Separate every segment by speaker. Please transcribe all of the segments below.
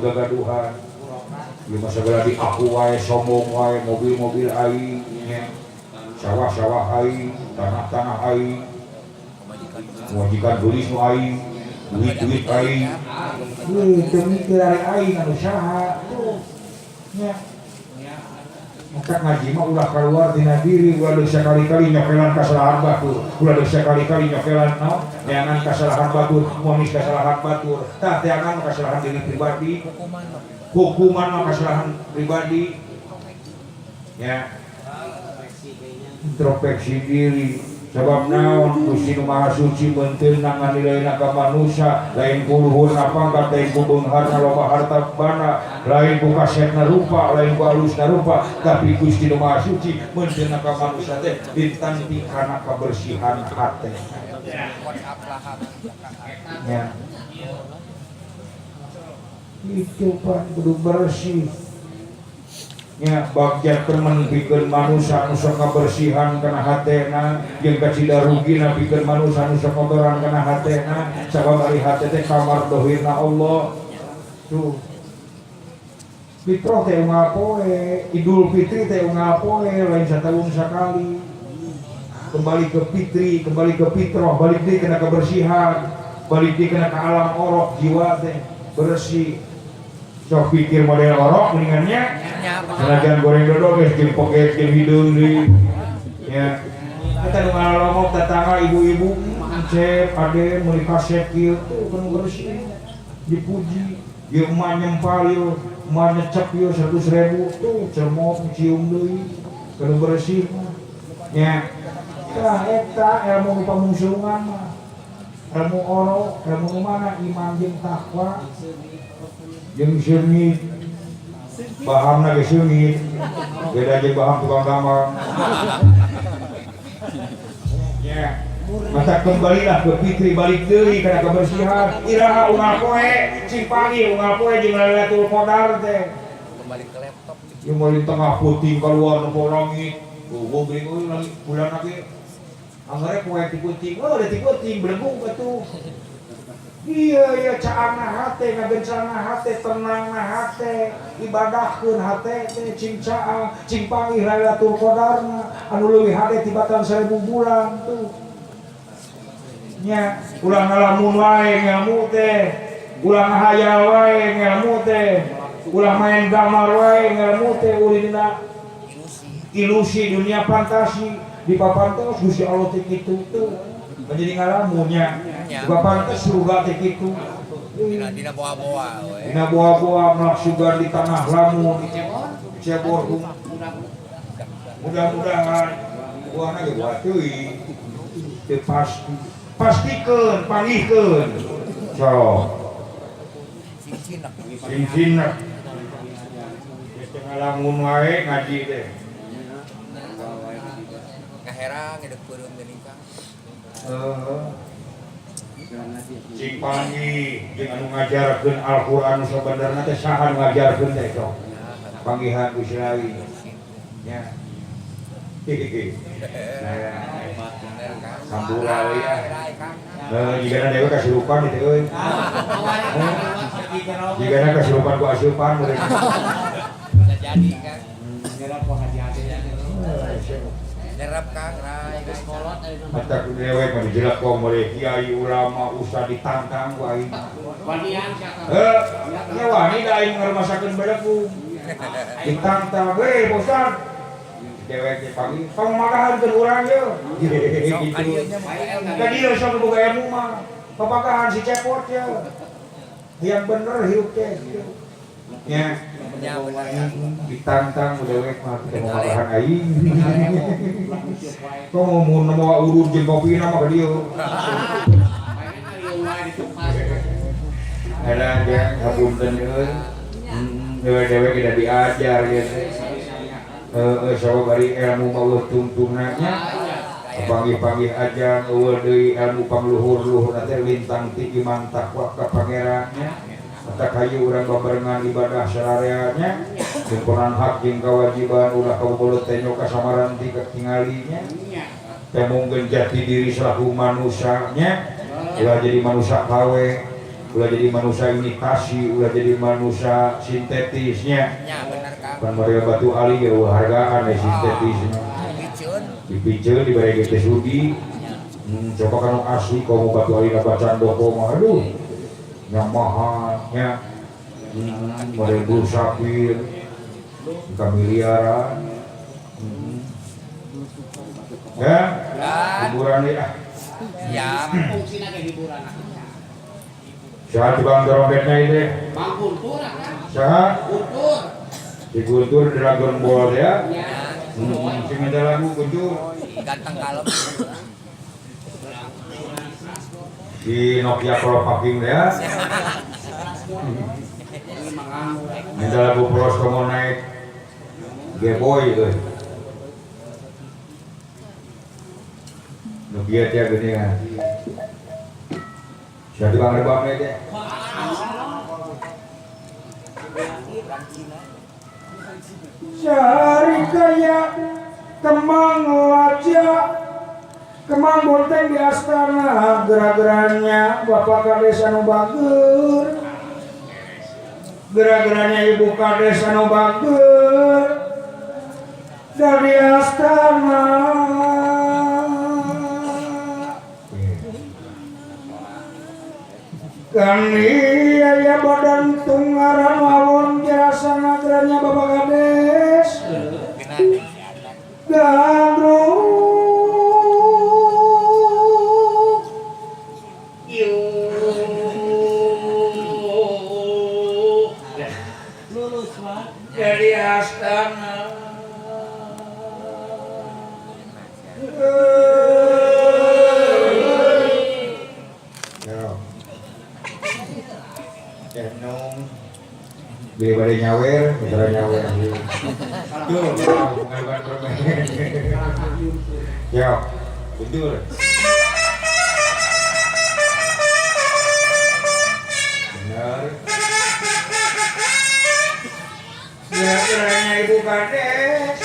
Speaker 1: gagaduhan. Ieu mah sagala di aku wae, sombong wae, mobil-mobil aing nya. Sawah-sawah aing, tanah-tanah aing. Majikan geulis nu aing, duit-duit aing. Wih, teu mikir ari aing anu saha tuh. Nya. Maka ngaji mah ulah keluar tina diri, ulah deui sakali-kali nyokelan kasalahan batur, ulah deui sakali-kali nyokelan naon, neangan kasalahan batur, monis kasalahan batur. Tah teangan mah kasalahan diri pribadi, hukuman mah kasalahan pribadi. Ya. Introspeksi diri. Sebab naon Gusti Nu Maha Suci meunteunna nganilaina ka manusia, lain ku luhurna pangkat, lain ku beungharna loba harta banda, lain ku kasetna rupa, lain ku alusna rupa, tapi Gusti Nu Maha Suci meunteunna ka manusia teh ditanti kana kebersihan hate. Ya. Itu pan kudu bersih. Nya bagja temen pikeun manusia nu sok kabersihan kana hatena jeung kacida rugina pikeun manusia nu sok kotoran kana hatena, sabab ari hate teh kamar dohirna Allah. Tuh. Fitrah teh unggal poe, Idul Fitri teh unggal poe, lain satahun sakali. Kembali ke fitri, kembali ke fitrah, balik deui kana kebersihan, balik deui kana ka alam orok jiwa teh bersih. Sok pikir model orok mendingannya. Senajan goreng dodol geus jeung poket jeung hideung deui. Ya. Eta nu ngalongok tetangga ibu-ibu, Cep, ade meuli kaset kieu tuh kan bersih. Dipuji. Ieu emak nyempal ieu, emak nyecep ieu 100.000 tuh cemok cium deui. Kudu bersih mah. Nya. Tah eta ilmu nu pamungsulungan mah. Ilmu orok, ilmu nu mana iman jeung takwa jeung seungit. Bahamna ge seungit. Beda jeung baham tukang tambang. Ya. Maka kembalilah ke fitri, balik deui kana kebersihan. Iraha unggal poe, cing pagi unggal poe jeung Lailatul Qadar teh.
Speaker 2: Kembali ke laptop.
Speaker 1: Ieu mah di tengah peuting keluar nempo langit. Oh, geuning euy langit bulan lagi. Anggere poe ti peuting, oh da ti peuting belegug atuh. Iya iya caangna hate, ngagencangna hate, tenangna hate, ibadahkeun hate teh cing caang, cing panggih Lailatul Qadarna anu leuwih hade tibatan 1000 bulan tuh. Nya, ulah ngalamun wae ngelmu teh, ulah ngahayal wae ngelmu teh, ulah main gambar wae ngelmu teh, ulina ilusi dunia fantasi di papan teh Gusti Allah teh kitu tuh menjadi ngalamunnya di papan teh surga teh kitu.
Speaker 2: Dina dina boa-boa we.
Speaker 1: Dina boa-boa melak sugan di tanah lamun cebor, mudah-mudahan buahna ge buah teuing teu pasti, pastikeun panggihkeun sok.
Speaker 2: Sing cinek.
Speaker 1: Sing cinek teu ngalamun wae ngaji teh.
Speaker 2: Ngaherang ngedek peureum geuning Kang.
Speaker 1: Heeh. Cing panggih jeung anu ngajarkeun Al-Qur'an nu sabenerna teh saha nu ngajarkeun teh sok. Panggihan Gusti Rawi. Nya. Hehehe. Nah, hampura we ya. Heuh, jigana dewe kasurupan itu euy. Jigana kasurupan ku asupan murid.
Speaker 2: Bisa jadi Kang. Nyerap Kang, rai.
Speaker 1: Mata ku dewek mah dijelek ku mulai kiai ulama usah ditantang ku aing. Heuh, nya wani da aing ngaremasakeun belegung. Ditantang, "Hei, Ustad." Dewek teh pagi, "Pangmagahankeun urang yeuh."
Speaker 2: Sok
Speaker 1: Gitu.
Speaker 2: ka dieu nya boga ilmu.
Speaker 1: Ka dieu sok boga ilmu mah. Papagahan si cepot ya. Yang bener hirup teh. Ya,
Speaker 2: Nya bener Kang.
Speaker 1: Ditantang ku dewek mah teu mamagahan aing. Kok mun mawa urut jeung kopina mah ka dieu. Ada yang hapunten euy. Dewek-dewek tidak diajar gitu. Heeh, sabab bari ilmu mah eueuh tungtungna nya. Panggih-panggih aja eueuh deui ilmu pangluhur-luhur teh lintang ti iman takwa ka pangeran nya. Mata kayu urang babarengan ibadah sararea nya. Kumpulan hak jeung kewajiban ulah kabobolot teh kasamaran ti katingali nya. Teh mungkeun jati diri selaku manusia nya. Ulah jadi manusia KW. Ulah jadi manusia imitasi, ulah jadi manusia sintetisnya.
Speaker 2: Nya bener Kang.
Speaker 1: Kan model batu ali ge eueuh hargaan we sintetisnya.
Speaker 2: Piceun.
Speaker 1: Dipiceun dibere ge teh sudi. Coba kan asli komo batu ali bacaan doko mah aduh. Yang mahal nya. Model blue sapphire. Ka miliaran. Ya, hiburan deh ah.
Speaker 2: Siap.
Speaker 3: Fungsina ge hiburan.
Speaker 1: Siapa tukang trompetnya ini?
Speaker 3: Bang Guntur kan?
Speaker 1: Siapa?
Speaker 3: Guntur.
Speaker 1: Di Guntur Dragon Ball ya.
Speaker 3: Ya.
Speaker 1: Sing minta lagu Guntur.
Speaker 2: Ganteng kalem.
Speaker 1: Di Nokia Pro Parking ya. Minta lagu Pros kamu naik Geboy euy. Nokia tiap gini kan. Siapa tukang rebabnya teh? Cari kaya kemang laja kemang bonteng di astana gerak-geraknya Bapak Kades anu bager gerak-geraknya Ibu Kades anu bager dari astana. Kami aya badan tunggaran wawon jerasa nagranya Bapak Kades gandrung
Speaker 3: Lulus Pak.
Speaker 1: Dari astana. Tenung beli bade nyawer, putra nyawer. Tuh, bukan permen. Yo, betul. Benar. Ya, kiranya Ibu Kades.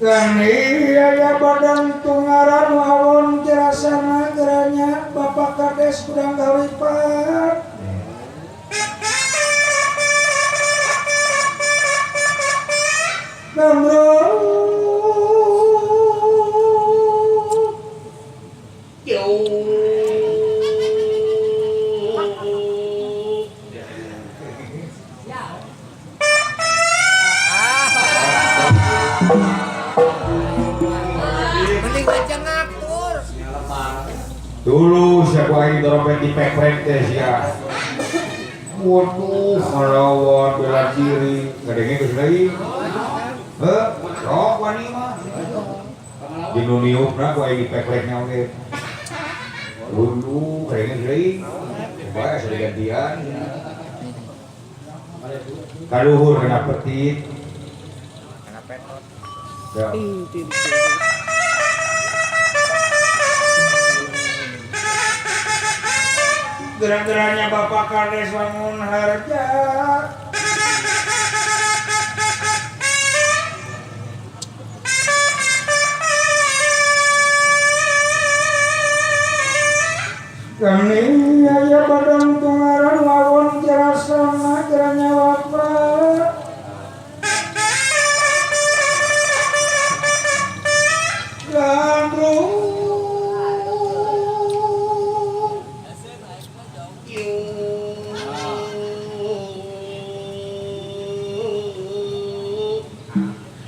Speaker 1: Kami aya badan tunggaran wawon jerasa nagranya Bapak Kades Gudang Galipat. Gandrung
Speaker 2: Mending aja ngatur.
Speaker 1: Dulu siapa lagi trompet di pekrek teh sia. Waduh, ngelawan bela diri, ngadengin geus lagi. Heuh, sok wani mah. Di nu niupna ku aya di pekrekna oge. Waduh, ngadengin geus lagi. Coba asa digantian. Kaluhur kena petit.
Speaker 2: Kena petot.
Speaker 1: Ya. Gerak-geraknya Bapak Kades Wangun Harja. Kami aya badan tunggaran wawon jerasana geranya Bapak. Gandrung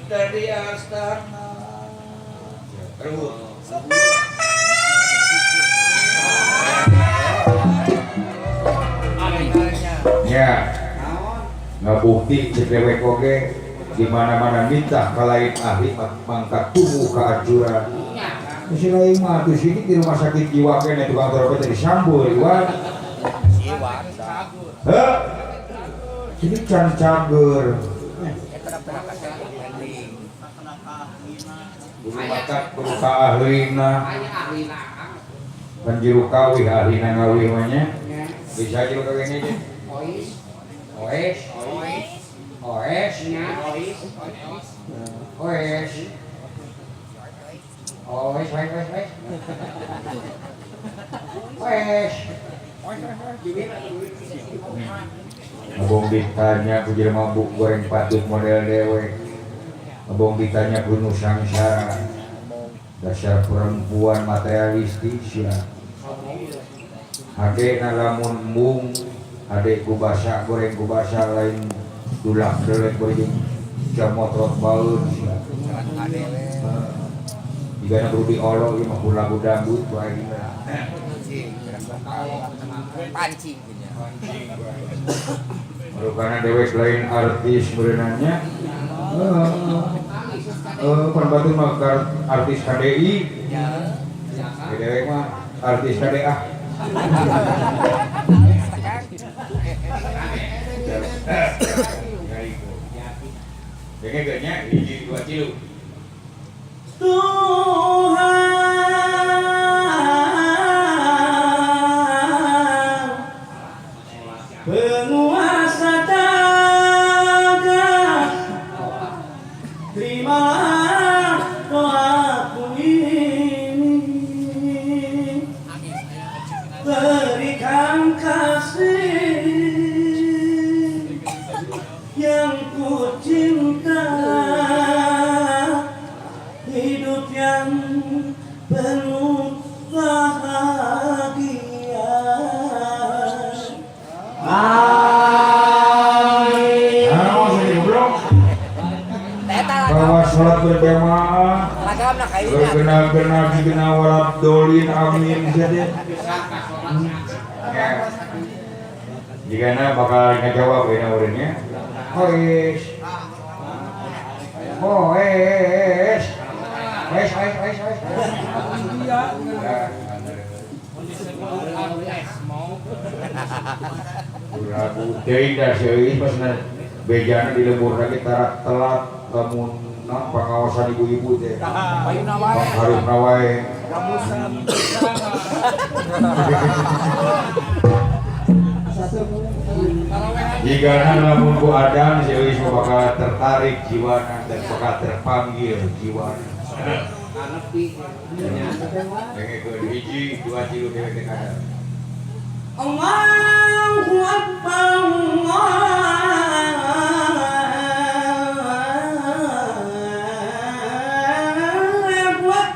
Speaker 1: dari astana. Ya, nggak bukti cewek oge di mana-mana minta kalain ahli mangkat tubuh keanjuran. Mesti lain mah tuh sini di rumah sakit jiwa kene tukang trompet dari sambul iwan. Heh, ini can cager. Guru matak guru ahlina. Kan juru kawih ahlina ngawih mah nya. Bisa juru kawih ini. Oes. Oes.
Speaker 3: Ois.
Speaker 1: Oes. Oes, oes, oes, oes. Oes. Abong ditanya ku jelema mabuk goreng patut model dewek. Abong ditanya ku nu sangsara. Dasar perempuan materialistis ya. Ade lamun embung, ade ku basa goreng ku basa lain dulak delek goreng jamotrot baeun sia. Jika perlu diolok ieu mah ku lagu dangdut ku aing.
Speaker 2: Pancing.
Speaker 1: Karena dewek lain artis berenangnya. Pan batu mah artis KDI. Dewek mah artis KDA. Kayaknya hiji dua tilu.
Speaker 3: Tuhan penguasa jagat, terimalah doaku ini, berikan kasih yang ku cinta, hidup yang penuh bahagia. Amin.
Speaker 1: Bahwa sholat berjamaah bergena-gena digena walab dolin amin jadi. Jika na bakal ngejawab ini urangnya. Oes. Oes. Oes, oes, oes, oes. Ragu teuing da seuih pas bejana di lembur lagi tarak telat lamun non pengawasan ibu-ibu teh.
Speaker 2: Payuna wae.
Speaker 1: Harupna wae. Jika lamun ku adan seuih bakal tertarik jiwana dan bakal terpanggil jiwana. Dengekeun hiji dua tilu dewek adan.
Speaker 3: Allahu Akbar, Allahu Akbar.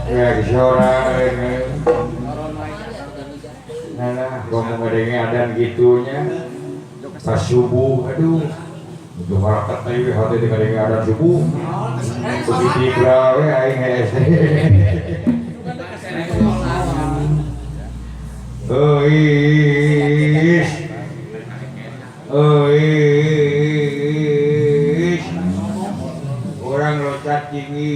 Speaker 1: Ya sora nah, ngomong ngadenge adan gitunya pas subuh, aduh itu harakat teh hati ngadenge adan subuh begitu brawe aing hese. Euis euis orang loncat tinggi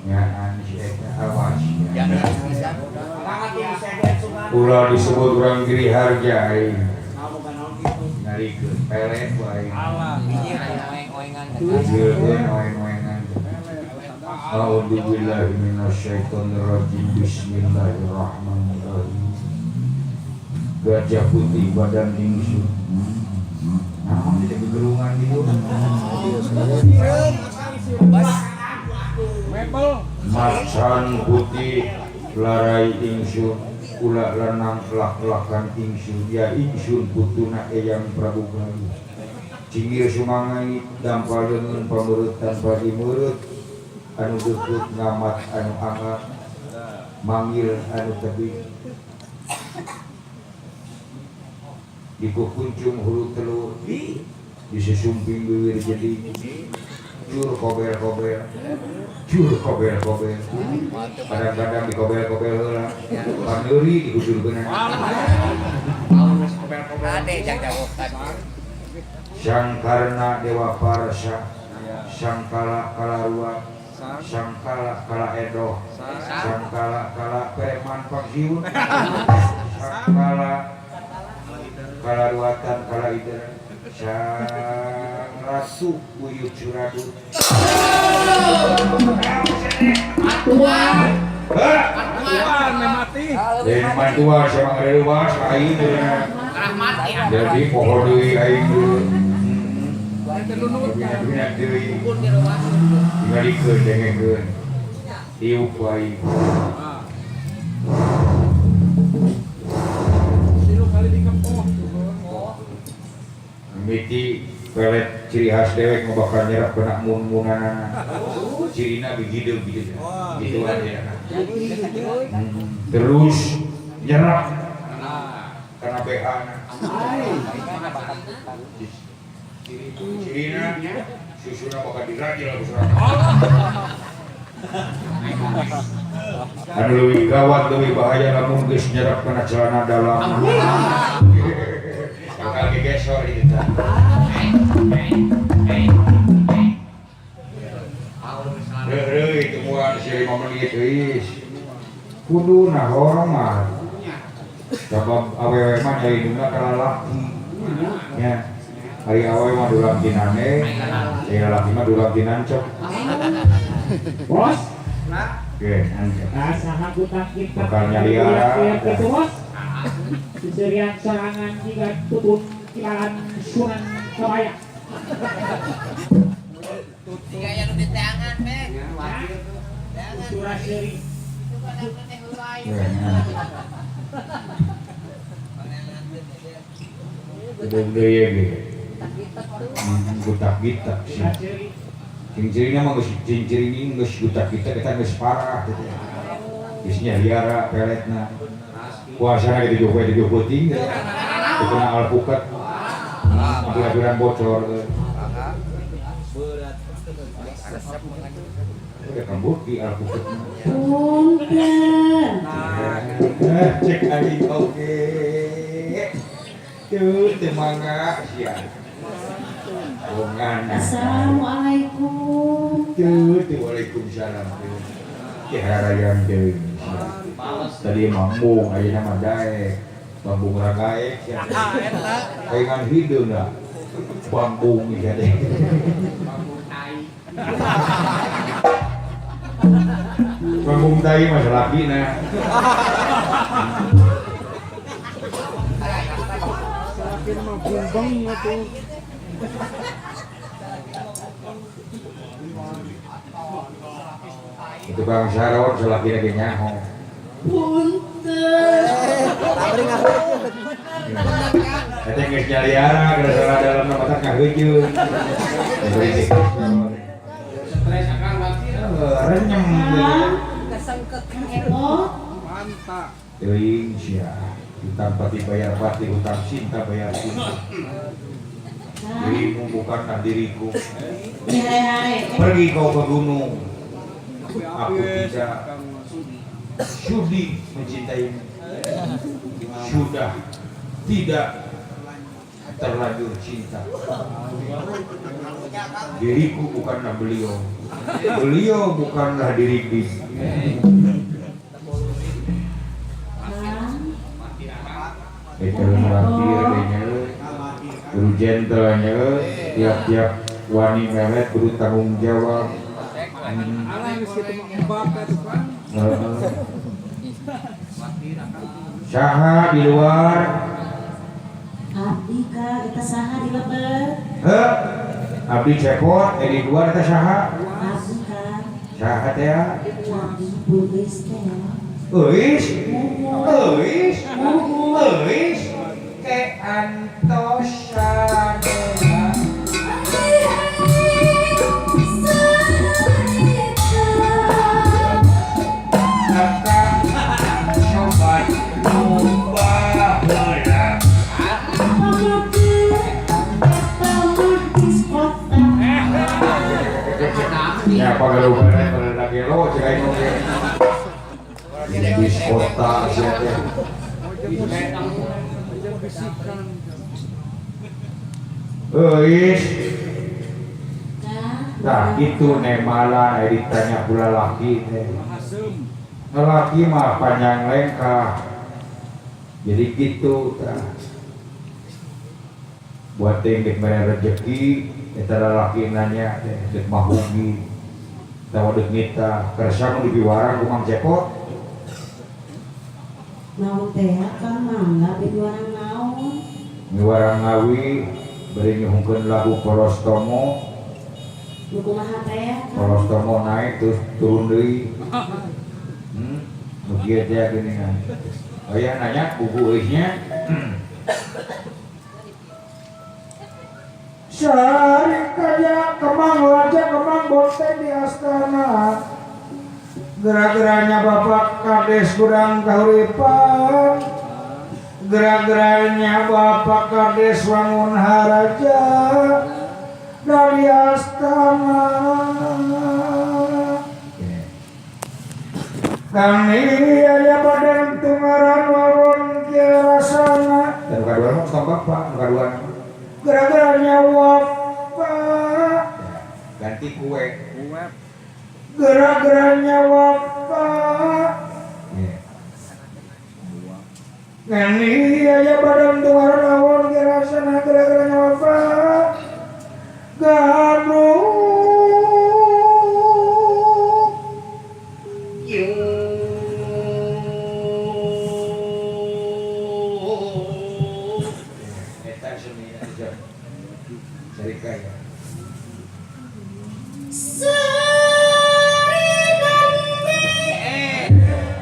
Speaker 1: nyaan si eta awas. Ulah disebut orang Giri Harja aing. Ngarikeun pelet ku aing. Hijieun oeng-oengan. A'udzubillahi minasyaitonirrajim. Bismillahirrahmanirrahim. Gajah putih badan ingsun. Naon jadi gegerungan gitu. Macan putih larai ingsun, ulah lanang lak-lakan ingsun, ya ingsun putuna eyang Prabu Galuh. Cingir sumangai dampal leungeun pameureutan tanpa dimeureup, anu deukeut ngamat anu angat, manggil anu tebing. Dikukuncung hulu telur, disusumping bibir jadi jur kobel-kobel, jur kobel-kobel. Kadang-kadang dikobel-kobel heula, paneuri digujurkeun. Sangkarna Dewa Parsa, Sangkala Kalarua, Sangkala Kala Edoh, Sangkala Kala Preman Pangsiun, Sangkala Kalaruatan kala ida Sang Ratu Buyut Suradut.
Speaker 2: Mantuan.
Speaker 1: Hah?
Speaker 2: Mantuan
Speaker 4: mati.
Speaker 1: Dari mantua sama ngerewas aing ya.
Speaker 2: Mati.
Speaker 1: Jadi pohon deui aing deui. Bina-bina deui. Tingalikeun dengekeun. Tiup ku aing. Miti pelet ciri khas dewek mah bakal nyerap kena mun-munanana. Cirina begitu gitu. Gitu aja. Terus nyerap karena BH-na. Cirina susuna bakal dirajil ku surah. Anu leuwih gawat leuwih bahaya lamun geus nyerap kana celana dalam. Bakal gegesor ieu tah. Reuh temuan si 5 menit euy. Kudu na hormat. Sabab awewe mah nyalindungna ka lalaki. Nya. Ari awewe mah dulang tinane, ari lalaki mah dulang tinancep.
Speaker 5: Bos.
Speaker 1: Oke, nancep.
Speaker 5: Saha gutak kita.
Speaker 1: Bakal nyaliara.
Speaker 5: Bos. Seserian serangan jika tutut kilaran Sunan Kabaya.
Speaker 2: Tiga yang di tangan, Bek.
Speaker 5: Surah seri.
Speaker 1: Udah deui ge. Gutak gitak sih. Ciri-cirina mah geus ciri-ciri geus gutak gitak eta geus parah gitu. Geus nyaliara peletna. Puasana ge 7 poe 7 peuting gitu. Kena alpukat. Aturan bocor. Udah kambuk di alpukat.
Speaker 6: Punten.
Speaker 1: Cek aing oge. Tuh teu mangga sia. Bongan.
Speaker 6: Assalamualaikum.
Speaker 1: Tuh tuh waalaikumsalam. Ki harayang deui. Tadi mambung ayeuna mah daek. Bambung ragaek sia. Kaingan hideung da. Bambung sia teh.
Speaker 2: Bambung tai.
Speaker 1: Bambung tai mah salakina.
Speaker 4: Salakina mah bumbeng atuh.
Speaker 1: Itu Bang Saron salakina ge nyaho.
Speaker 6: Punten.
Speaker 1: Eta geus nyaliara kada salah dalam mata ngaheujeuh.
Speaker 2: Stres akang wakil.
Speaker 1: Renyem.
Speaker 6: Kesengket Eko.
Speaker 4: Mantap.
Speaker 1: Teuing sia. Hutang pati bayar pati, hutang cinta bayar cinta. Dirimu bukanlah diriku. Pergi kau ke gunung. Aku tidak sudi mencintaimu. Sudah tidak terlanjur cinta. Diriku bukanlah beliau. Beliau bukanlah diriku. Itu terakhir nya, guru gentle nya, tiap-tiap wani melet kudu tanggung jawab. Saha di luar?
Speaker 6: Abdi ka eta saha di lebet?
Speaker 1: Heuh. Abdi cepot di luar eta saha?
Speaker 6: Abdi ka.
Speaker 1: Saha teh?
Speaker 6: Abdi Bugis teh.
Speaker 1: Euis. Euis. Euis. Ke antosan. Ya pagalubaran pada gelo cek aing oge. Di kota sia teh. Euis. Tah kitu nemala aya ditanya ku lalaki teh. Lalaki mah panjang lengkah. Jadi gitu tah. Buat teh dek mere rezeki eta lalaki nanya teh dek mahugi tawa dek mita kersa mun dipiwarang ku Mang Cepot.
Speaker 6: Naon teh Kang mangga piwarang naon?
Speaker 1: Miwarang ngawi bari nyuhungkeun lagu Polostomo.
Speaker 6: Nu kumaha teh?
Speaker 1: Polostomo naik terus turun deui. Nu kieu teh geuningan. Oh ya nanya buku euy-nya. Sari kaya kemang raja kemang bonteng di astana. Gerak-geraknya Bapak Kades Gudang Kahuripan. Gerak-geraknya Bapak Kades Wangun Haraja dari astana. Kami aya badan tungaran waron kiarasana. Dan kadua mah bapak, kadua. Gerak-geraknya wafat ganti kue. Gerak-geraknya wafat ngani aya badan tungaran awon kirasana gerak-geraknya wafat gaduh kaya.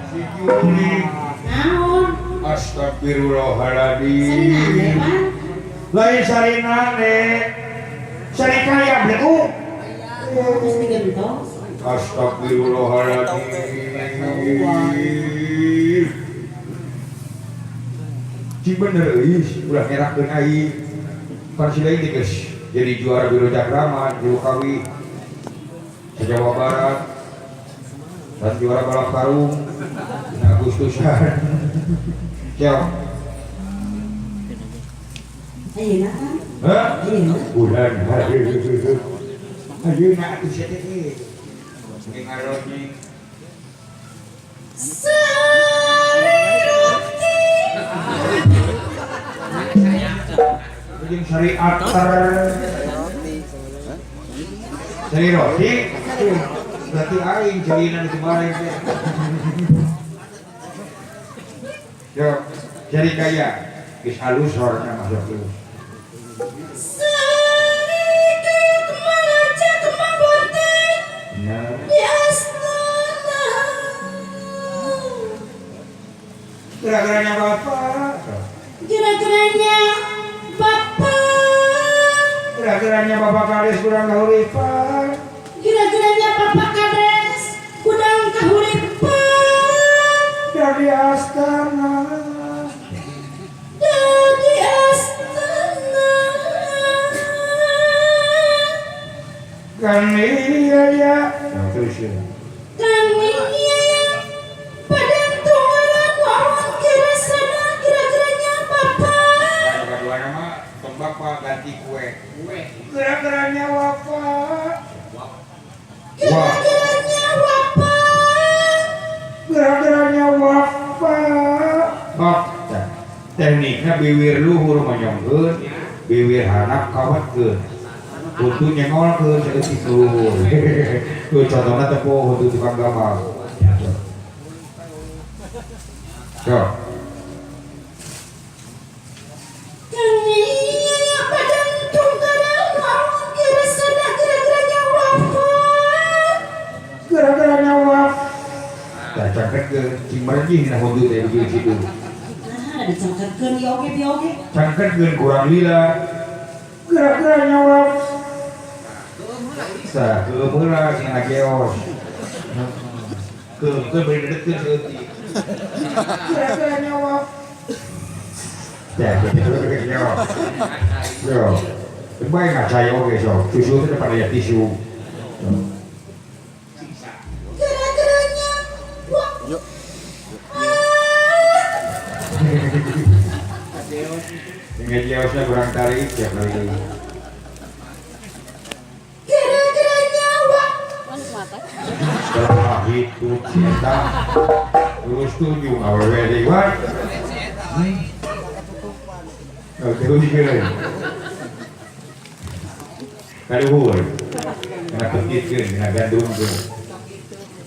Speaker 1: Si Juli.
Speaker 6: Naon?
Speaker 1: Astagfirullahaladzim. Lain sarinane. Sari kaya begu. Astagfirullahaladzim. Cing bener euy, ulah ngerakeun aing. Pan si lain geus jadi juara Biro Cakraman, Biro Kawi, Jawa Barat, dan juara balap karung, Agustusan. Siap.
Speaker 6: Ayeuna kan?
Speaker 1: Hah?
Speaker 6: Ayeuna.
Speaker 1: Bulan hari. Ayeuna atuh sia teh. Ngaroni.
Speaker 6: Sari roti.
Speaker 1: Jeung sari ater. Sari roti. Berarti aing jadinan kemarin teh. Yo, jadi kaya geus halus sorana masuk terus.
Speaker 6: Sari kemang aja kemang bonteng. Di astana.
Speaker 1: Gerak-geraknya bapak.
Speaker 6: Gerak-geraknya bapak.
Speaker 1: Gerak-geraknya Bapak Kades Gudang Kahuripan.
Speaker 6: Gerak-geraknya Bapak Kades Gudang Kahuripan.
Speaker 1: Dari astana.
Speaker 6: Dari astana.
Speaker 1: Kami ya. Nah, terus ya.
Speaker 6: Kami ya. Pada tungaran wawan kira sana gerak-geraknya bapak.
Speaker 1: Kedua nama bapak ganti kue. Gerak-geraknya bapak.
Speaker 6: Gerak-geraknya bapak.
Speaker 1: Gerak-geraknya bapak. Bak, tekniknya bibir luhur manyongkeun, bibir handap kawatkeun. Huntu nyengolkeun saeutik luhur. Tuh contohna teh poho huntu tukang gamal. Sok. Gerak-geraknya waf. Tah cangketkeun cing merjing na huntu teh di situ.
Speaker 6: Nah, dicangketkeun ieu oge ieu oge.
Speaker 1: Cangketkeun kurang lila. Gerak-geraknya waf. Tah, keueum heula cenah geos. Keueum bari dedetkeun saeutik. Gerak-geraknya waf. Tah, gerak-geraknya waf. Yo. Bae ngacai oge sok. Tisu teh pada ya tisu.
Speaker 6: Gerak-geraknya waf.
Speaker 1: Ngejeosnya kurang tarik ya kali.
Speaker 6: Gerak-geraknya waf.
Speaker 1: Setelah hidup cinta terus tujuh awewe deui wae. Oh, terus geura. Kaluhur. Kena petitkeun, kena gandumkeun.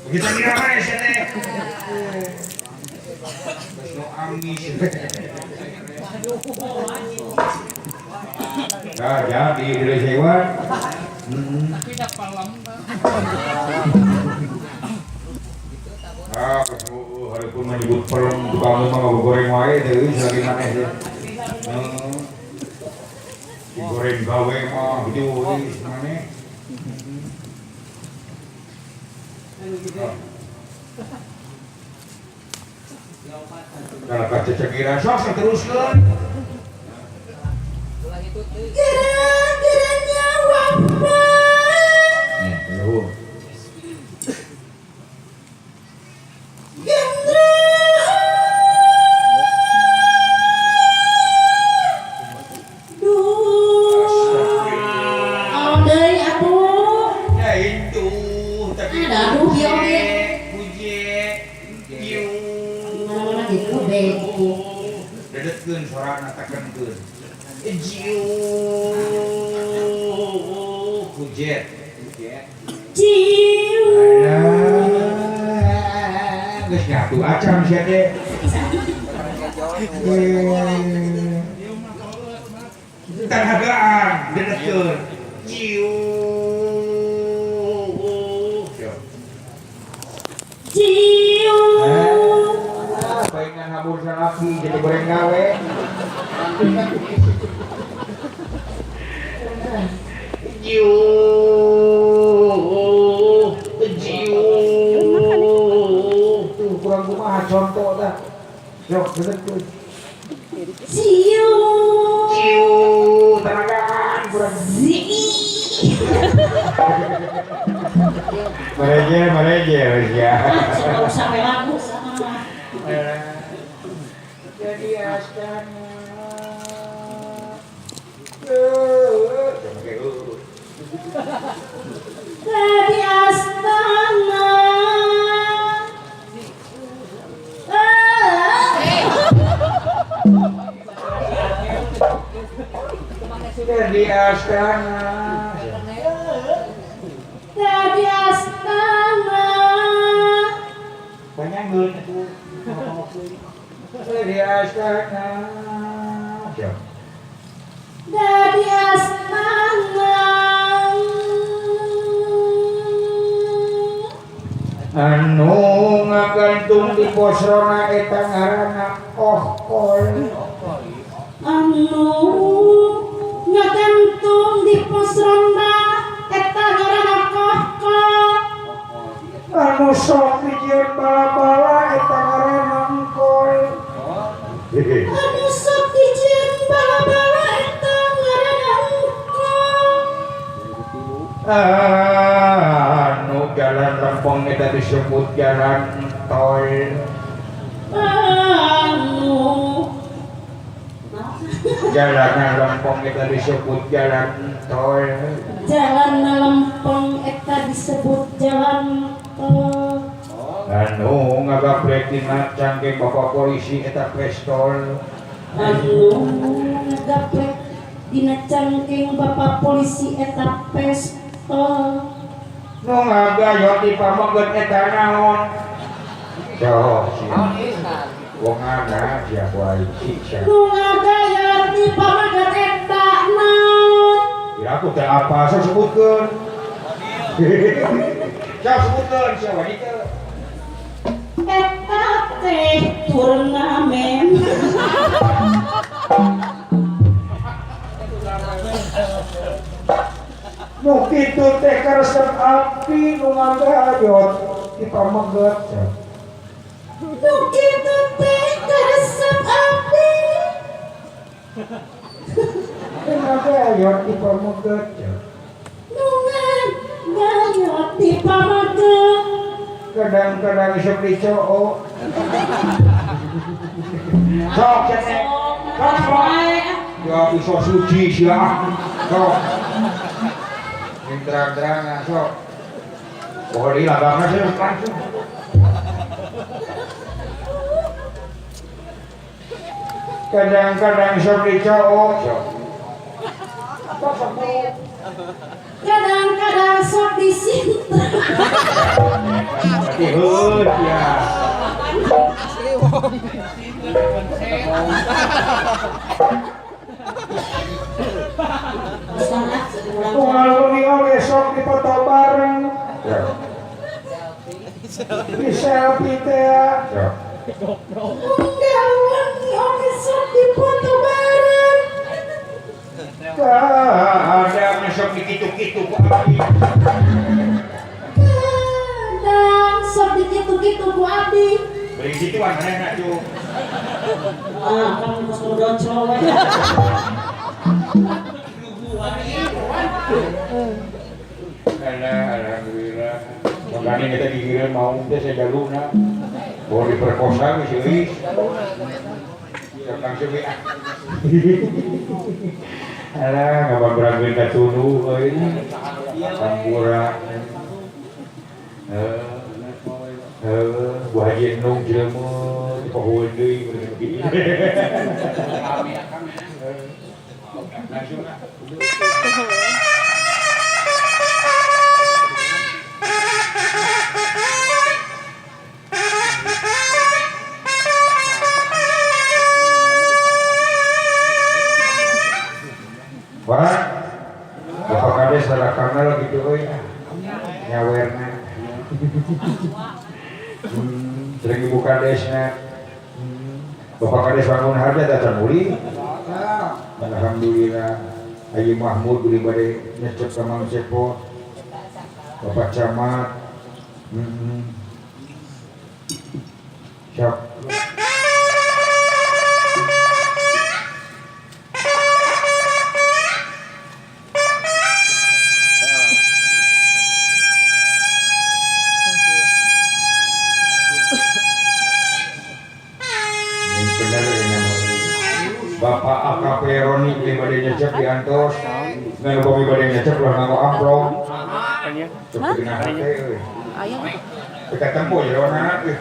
Speaker 1: Begitu kira mah sia teh. Geus nu amis. Nah, jadi di sewa.
Speaker 2: Tapi dah palem.
Speaker 1: Ah, hari pun menyebut pelem tukang mah ngagoreng wae teh selagi maneh teh. Digoreng gawe mah gitu euy maneh. Kalau kaca cekiran sok teruskeun.
Speaker 6: Gara-garanya wafat.
Speaker 1: Luhur.
Speaker 6: Gendra. Duh. Oh, deui atuh.
Speaker 1: Ya itu tapi
Speaker 6: Ada aduh ieu oge.
Speaker 1: Kuje. Iu.
Speaker 6: Di mana-mana gitu bego.
Speaker 1: Dedetkeun sorana tekenkeun. Jiu. Kujet.
Speaker 6: Ciu.
Speaker 1: Alah, geus nyatu acan sia teh. Tanagaan dedetkeun. Jiu.
Speaker 6: Ciu.
Speaker 1: Ah, baingan ngabur salaki jadi goreng gawe. Jiu. Jiu. Tuh kurang kumaha contoh dah. Sok dedetkeun.
Speaker 6: Ciu.
Speaker 1: Ciu, tanagaan kurang.
Speaker 6: Zi.
Speaker 1: Mareje, mareje, ya.
Speaker 6: Ah, usah we lagu sama.
Speaker 1: Jadi astana.
Speaker 6: Di astana.
Speaker 1: Di astana.
Speaker 6: Di astana.
Speaker 1: Banyak itu. Di astana.
Speaker 6: Di astana.
Speaker 1: Anu ngagantung di posrona eta ngaranna ohkol.
Speaker 6: Anu ngagantung di posronda eta ngaranna kohkol.
Speaker 1: Anu sok dijieun bala-bala eta ngaranna engkol.
Speaker 6: Anu sok dijieun bala-bala eta ngaranna engkol.
Speaker 1: Anu jalan lempeng eta disebut jalan tol.
Speaker 6: Anu
Speaker 1: Jalan lempeng eta disebut jalan tol.
Speaker 6: Jalan lempeng eta disebut jalan tol.
Speaker 1: Anu ngagaplek dina cangkeng bapak polisi eta pestol.
Speaker 6: Anu ngagaplek dina cangkeng bapak polisi eta pestol.
Speaker 1: Nu ngagayot di pameget eta naon? Sok sia. Wong ana sia ku aing siksa.
Speaker 6: Nu ngagayot di pameget eta naon?
Speaker 1: Kira aku teh apa sok sebutkeun. Sok sebutkeun sia wanita.
Speaker 6: Eta teh turnamen.
Speaker 1: Nu kitu teh karesep api nu ngagayot di pameget.
Speaker 6: Nu kitu teh karesep api.
Speaker 1: Nu ngagayot di pameget.
Speaker 6: Nu ngagayot di pameget.
Speaker 1: Kadang-kadang sok dicoo. Sok sia teh. Sok sok. Ya bisa suci sia. Sok. Yang terang-terangan sok. Pokoknya lagangna sih langsung. Kadang-kadang sok dicoo. Sok. Sok sok.
Speaker 6: Kadang-kadang sok disintra.
Speaker 1: Berarti heuh ya. Unggal wengi oge sok dipoto bareng. Ya. Di selfie teh ya.
Speaker 6: Unggal wengi oge sok dipoto bareng.
Speaker 1: Kadang sok dikitu-kitu ku abdi.
Speaker 6: Kadang sok dikitu-kitu ku abdi.
Speaker 1: Beri gituan manehna cu.
Speaker 6: Ah, kamu geus ngedocol we.
Speaker 1: Alah, alhamdulillah. Makanya kita digigireun mau teh sajaluna. Bawa diperkosa geus euy. Langsung we ah. Alah, ngababrageun ka tunduh euy. Hampura. Bu Haji Enung jelema dipohoeun deui bener. Langsung ah. Wah, Bapak Kades salah kanal gitu euy. Nyawerna. Sering Ibu Kadesna. Bapak Kades bangun harja datang uli. Alhamdulillah. Haji Mahmud beli bade nyecep ka Mang Cepot. Bapak Camat. Siap. Bapak AKP Roni beli bade nyecep di antos. Ngan upami bade nyecep ulah nganggo amplop. Cep dina hate euy. Kita tempo jeroana euy.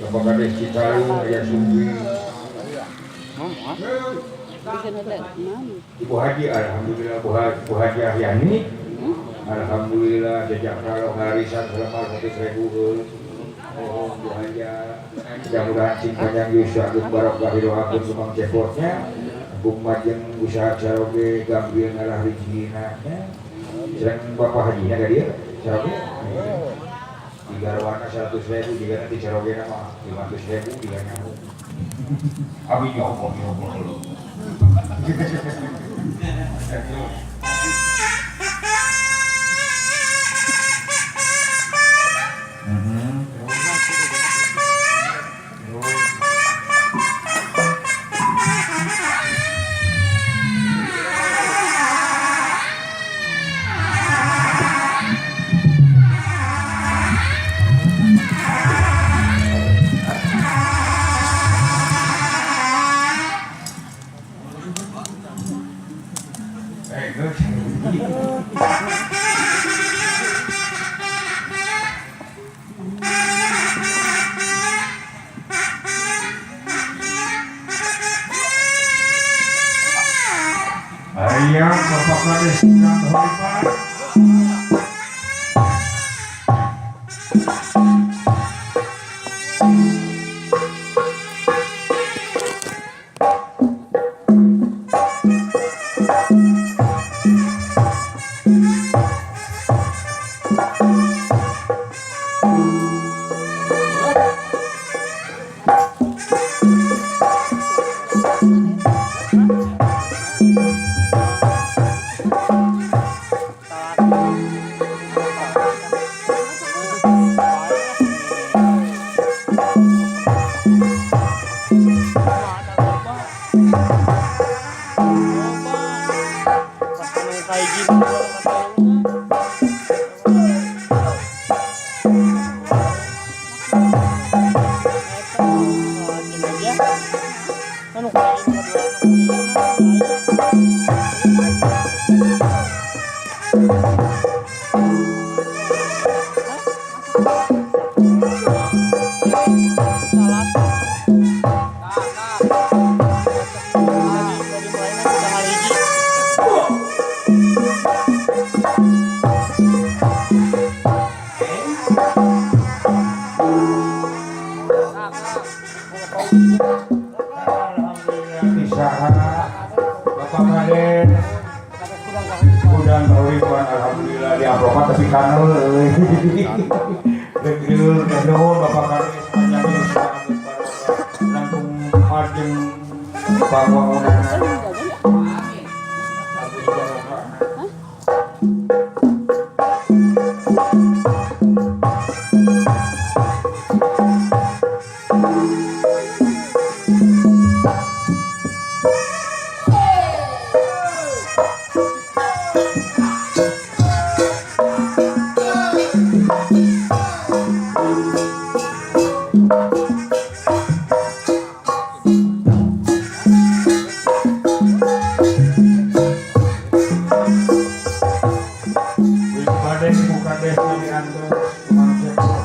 Speaker 1: Bapak Kades Cikalu aya Sumbi. Ibu Haji alhamdulillah Bu Haji Ahyani. Alhamdulillah jejak kalau harisan selama 100.000 euy. Oh, Bu Haji. Mudah-mudahan sing panjang yuswa agung barokah hirohakeun ku Mang Cepotnya. Agung majeng usaha caroge gampil ngarah rizkina nya. Sareng Bapak Hajinya ka dieu caroge. Digarwana 100.000 jigana nanti carogena mah 500.000 jigana. Amin ya Allah ya Allah. Ayam Bapak Kades sedang hormat. Alhamdulillah isaha Bapak Kades udang kahuripan alhamdulillah di amplopan tapi kanel euy. Degdeul teh nuhun Bapak Kades panjang usia geus barokah langkung majeng pambangunanna. Agus barokah. Ibu Kades, Ibu Kades diantos Mang Cepot.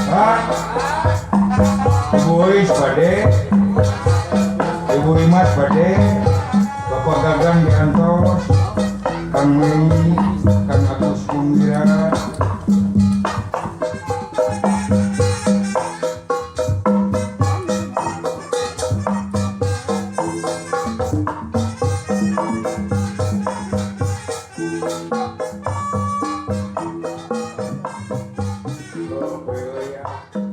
Speaker 1: Pak, Ibu Ois bade, Ibu Imas bade, Bapak Gagan diantos, Kang Mei, Kang Agus Gumbira. Oh, ya.